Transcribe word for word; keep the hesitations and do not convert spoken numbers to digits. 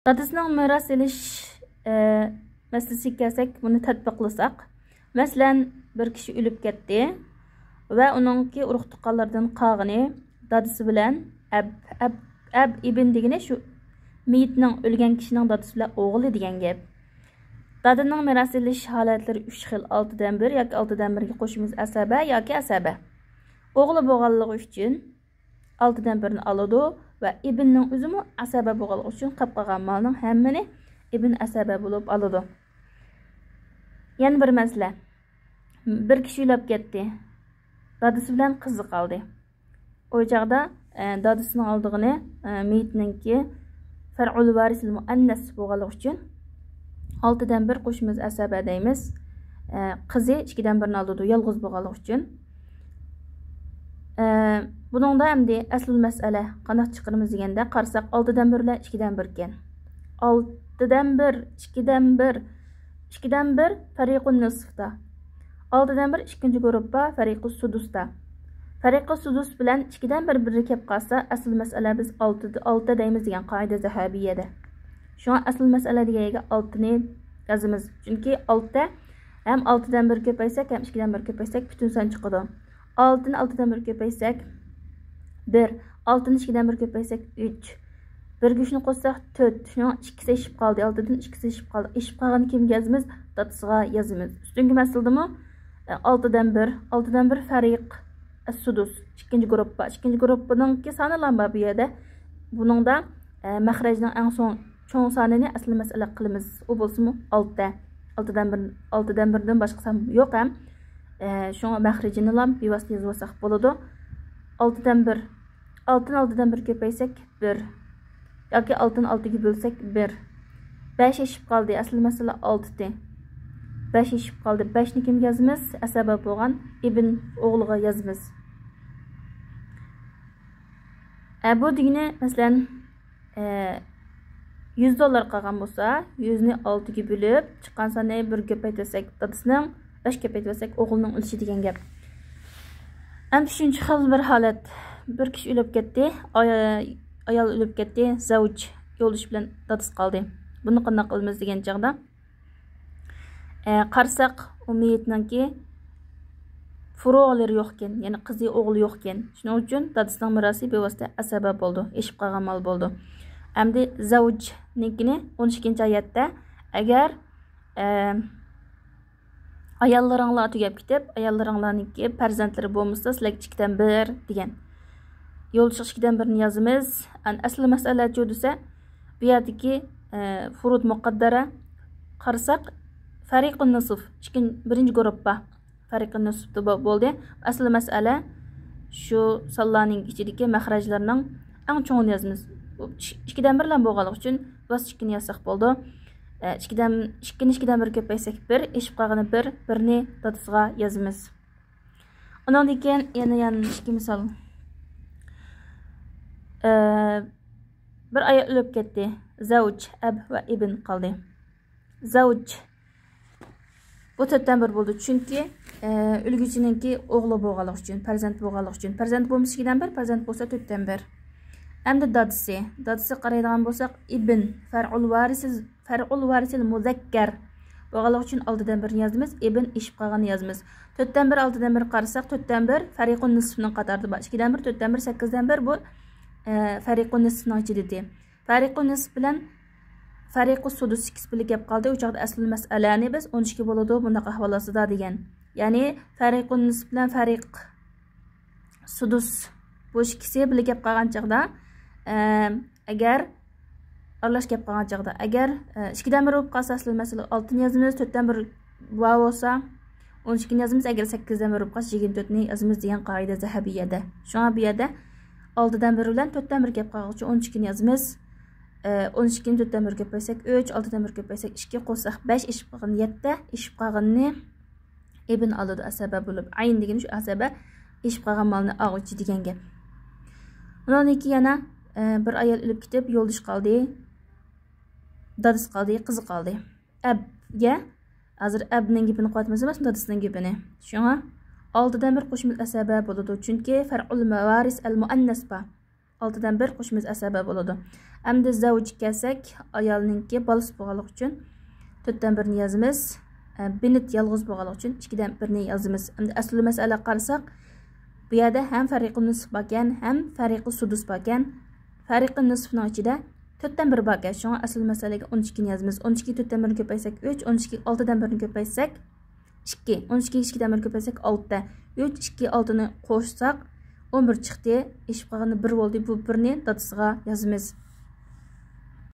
دادىسىنىڭ مىراس ئېلىش، ئە، مەسىلىسىگە كەلسەك، بۇنى تەتبىقلىساق، مەسىلەن، بىر كىشى ئۆلۈپ كەتتى ۋە ئۇنىڭكى ئۇرۇق-تۇغقانلىرىدىن قالغىنى دادىسى بىلەن ئەب، ئەب، ئەب ئىبن دېگىنى شۇ مېيىتنىڭ، ئۆلگەن كىشىنىڭ دادىسى بىلەن ئوغلى دېگەن گەپ. دادىنىڭ مىراس ئېلىش ھالەتلىرى ئۈچ خىل: ئالتىدىن بىر ياكى ئالتىدىن بىرگە قوشىمىز ئەسەبە ياكى ئەسەبە. ئوغلى بولغانلىقى ئۈچۈن ئالتىدىن بىرنى ئالىدۇ ۋە ئىبننىڭ ئۆزىمۇ ئەسەبە بولغانلىقى ئۈچۈن قاپ قالغان مالنىڭ ھەممىنى ئىبن ئەسەبە بولۇپ ئالىدۇ. يەنە بىر مەسىلە. بىر كىشى ئۆلۈپ كەتتى. دادىسى بىلەن قىزى قالدى. ئۇ چاغدا، ئە، دادىسىنىڭ ئالىدىغىنى، ئە، مېيىتنىڭكى فەرئۇل ۋارىسىل مۇئەننەس بولغانلىقى ئۈچۈن ئالتىدىن بىر قوشىمىز ئەسەبە دەيمىز. ئە، قىزى ئىككىدىن بىرنى ئالىدۇ، يالغۇز بولغانلىقى ئۈچۈن. ئە، بۇنىڭدا ئەمدى ئەسلىل مەسئەلە قانداق چىقىرىمىز دېگەندە، قارىساق، ئالتىدىن بىر بىلەن ئىككىدىن بىر ئىكەن. ئالتىدىن بىر، ئىككىدىن بىر، ئىككىدىن بىر فەرىقۇن نىسفتا. ئالتىدىن بىر ئىككىنچى گۇرۇپپا فەرىقۇ سۇدۇستا. فەرىقۇ سۇدۇس بىلەن ئىككىدىن بىر بىرگە كەپ قالسا، ئەسلىل مەسئەلە بىز ئالتە، ئالتە دەيمىز دېگەن قائىدە زەھەبىيەدە. شۇڭا ئەسلىل مەسئەلە دېگەن يەرگە ئالتىنى يازىمىز. چۈنكى ئالتە ھەم ئالتىدىن بىر كۆپەيسەك، ھەم ئىككىدىن بىر كۆپەيسەك، پۈتۈن سان چىقىدۇ. ئالتىنى ئالتىدىن بىر كۆپەيسەك، بىر. ئالتىنى ئىككىدىن بىر كۆپەيسەك، ئۈچ. بىرگە ئۈچنى قوشساق، تۆت. شۇنىڭ ئىككىسى ئېشىپ قالدى. ئالتىدىن ئىككىسى ئېشىپ قالدى. ئېشىپ قالغىنى كىمگە يازىمىز؟ دادىسىغا يازىمىز. ئۈستۈنكى مەسىلىدىمۇ، ئە، ئالتىدىن بىر، ئالتىدىن بىر فەرىق ئەس-سۇدۇس، ئىككىنچى گۇرۇپپا. ئىككىنچى گۇرۇپپىنىڭكى سانىلا بار بۇ يەردە. بۇنىڭدا، ئە، مەخرەجنىڭ ئەڭ سوڭ، چوڭ سانىنى ئەسلى مەسئەلە قىلىمىز. ئۇ بولسىمۇ ئالتە. ئالتىدىن بىر، ئالتىدىن بىردىن باشقا سان يوق ھەم. ئە، شۇڭا مەخرىجىنىلا بىۋاسىتە يېزىۋالساق بولىدۇ. ئالتىدىن بىر، ئالتىنى ئالتىدىن بىر كۆپەيسەك، بىر. ياكى ئالتىنى ئالتىگە بۆلسەك، بىر. بەش ئېشىپ قالدى، ئەسلى مەسىلە ئالتىدى. بەش ئېشىپ قالدى. بەشنى كىمگە يازىمىز؟ ئەسەبە بولغان ئىبن ئوغلىغا يازىمىز. ئە، بۇ دېگىنى، مەسىلەن، ئە، يۈز دوللار قالغان بولسا، يۈزنى ئالتىگە بۆلۈپ، چىققان ساننى بىرگە كۆپەيتىۋەتسەك، دادىسىنىڭ، بەش كۆپەيتىۋەتسەك، ئوغلىنىڭ ئۆلۈشى دېگەن گەپ. ئەمدى ئۈچىنچى خىل بىر ھالەت. بىر كىشى ئۆلۈپ كەتتى، ئاي-، ئايال ئۆلۈپ كەتتى، زەۋج، يولدىشى بىلەن دادىسى قالدى. بۇنى قانداق قىلىمىز دېگەن چاغدا، ئە، قارىساق، ئۇ مېيىتنىڭكى فۇرۇغلىرى يوقكەن، يەنى قىزى، ئوغلى يوقكەن. شۇنىڭ ئۈچۈن دادىسىنىڭ مىراسى بىۋاسىتە ئەسەبە بولىدۇ، ئېشىپ قالغان مال بولىدۇ. ئەمدى زەۋجنىڭكىنى ئون ئىككىنچى ئايەتتە، ئەگەر، ئە، ئاياللىرىڭلار تۈگەپ كېتىپ، ئاياللىرىڭلارنىڭكى پەرزەنتلىرى بولمىسا، سىلەرگە ئىككىدىن بىر دېگەن. يولدىشىغا ئىككىدىن بىرنى يازىمىز. ئەن-، ئەسلى مەسىلە چۇ دېسە، بۇ يەردىكى، ئە، فۇرۇت مۇقەددەرە قارىساق، فەرىقۇن نىسف، ئىككىن-، بىرىنچى گۇرۇپپا فەرىقۇن نىسفتا بو-، بولدى. ئەسلى مەسىلە شۇ سانلارنىڭ ئىچىدىكى مەخرەجلەرنىڭ ئەڭ چوڭىنى يازىمىز. ئىككىدىن بىر بىلەن بولغانلىقى ئۈچۈن بىۋاسىتە ئىككىنى يازساق بولىدۇ. ئە، ئىككىدىن، ئىككىنى ئىككىدىن بىر كۆپەيتسەك، بىر، ئېشىپ قالغىنى بىر، بىرنى دادىسىغا يازىمىز. ئۇنىڭدىن كېيىن يەنە، يەنە ئىككى مىسال. ئە، بىر ئايال ئۆلۈپ كەتتى. زەۋج، ئەب ۋە ئىبن قالدى. زەۋج. بۇ تۆتتىن بىر بولدى. چۈنكى، ئە، ئۆلگۈچىنىڭكى ئوغلى بولغانلىقى ئۈچۈن، پەرزەنت بولغانلىقى ئۈچۈن. پەرزەنت بولمىسا ئىككىدىن بىر، پەرزەنت بولسا تۆتتىن بىر. ئەمدى دادىسى. دادىسىغا قارايدىغان بولساق، ئىبن، فەرئۇل ۋارىسىز، فەرئۇل ۋارىسىل مۇزەككەر بولغانلىقى ئۈچۈن ئالدىدىن بىرنى يازىمىز. ئىبن ئېشىپ قالغاننى يازىمىز. تۆتتىن بىر، ئالدىدىن بىر قارىساق، تۆتتىن بىر فەرىقۇن نىسفنىڭ قاتارىدا بار. ئىككىدىن بىر، تۆتتىن بىر، سەككىزدىن بىر بۇ، ئە، فەرىقۇن نىسفنىڭ ئىچىدىدى. فەرىقۇن نىسف بىلەن فەرىقۇ سۇدۇس ئىككىسى بىللە كەپ قالدى. ئۇ چاغدا ئەسلى مەسئەلەنى بىز ئون ئىككى بولىدۇ بۇنداق ئەھۋال ئاستىدا دېگەن. يەنى فەرىقۇن نىسف بىلەن فەرىق سۇدۇس بۇ ئىككىسى بىللە كەپ قالغان چاغدا، ئە، ئەگەر ئارىلاش كەپ قالغان چاغدا، ئەگەر، ئە، ئىككىدىن بىر بولۇپ قالسا، ئەسلى مەسىلە ئالتىنى يازىمىز، تۆتتىن بىر بار بولسا، ئون ئىككىنى يازىمىز، ئەگەر سەككىزدىن بىر بولۇپ قالسا، يىگىرمە تۆتنى يازىمىز دېگەن قائىدە زەھەبىيەدە. شۇڭا بۇ يەردە ئالتىدىن بىر بىلەن تۆتتىن بىر كەپ قالغۇچە ئون ئىككىنى يازىمىز. ئە، ئون ئىككىنى تۆتتىن بىر كۆپەيتسەك ئۈچ، ئالتىدىن بىر كۆپەيتسەك ئىككى، قوشساق بەش، ئېشىپ قالغىنى يەتتە، ئېشىپ قالغىنىنى ئىبن ئالىدۇ ئەسەبە بولۇپ. ئەين دېگىنى شۇ ئەسەبە، ئېشىپ قالغان مالنى ئالغۇچى دېگەن گەپ. ئۇنىڭدىن كېيىن يەنە، ئە، بىر ئايال ئۆلۈپ كېتىپ، يولدىشى قالدى، دادىسى قالدى، قىزى قالدى. ئەبگە، ھازىر ئەبنىڭ گېپىنى قىلىۋاتىمىز ئەمەسمۇ، دادىسىنىڭ گېپىنى. شۇڭا ئالتىدىن بىر قوشىمىز ئەسەبە بولىدۇ، چۈنكى فەرئۇل مەۋارىس ئەل مۇئەننەس بار. ئالتىدىن بىر قوشىمىز ئەسەبە بولىدۇ. ئەمدى زەۋج كەلسەك، ئايالنىڭكى بالىسى بولغانلىقى ئۈچۈن تۆتتىن بىرنى يازىمىز. ئە، بىنت يالغۇز بولغانلىقى ئۈچۈن ئىككىدىن بىرنى يازىمىز. ئەمدى ئەسلى مەسىلىگە قارىساق، بۇ يەردە ھەم فەرىقى نىسف باركەن، ھەم فەرىقى سۇدۇس باركەن. فەرىقى نىسفنىڭ ئىچىدە تۆتتىن بىر باركەن، شۇڭا ئەسلى مەسىلىگە ئون ئىككىنى يازىمىز. ئون ئىككى تۆتتىن بىرنى كۆپەيتسەك ئۈچ، ئون ئىككى ئالتىدىن بىرنى كۆپەيتسەك ئىككى، ئون ئىككى ئىككىدىن بىرنى كۆپەيتسەك ئالتە، ئۈچ، ئىككى، ئالتىنى قوشساق ئون بىر چىقتى. ئېشىپ قالغىنى بىر بولدى. بۇ بىرنى دادىسىغا يازىمىز.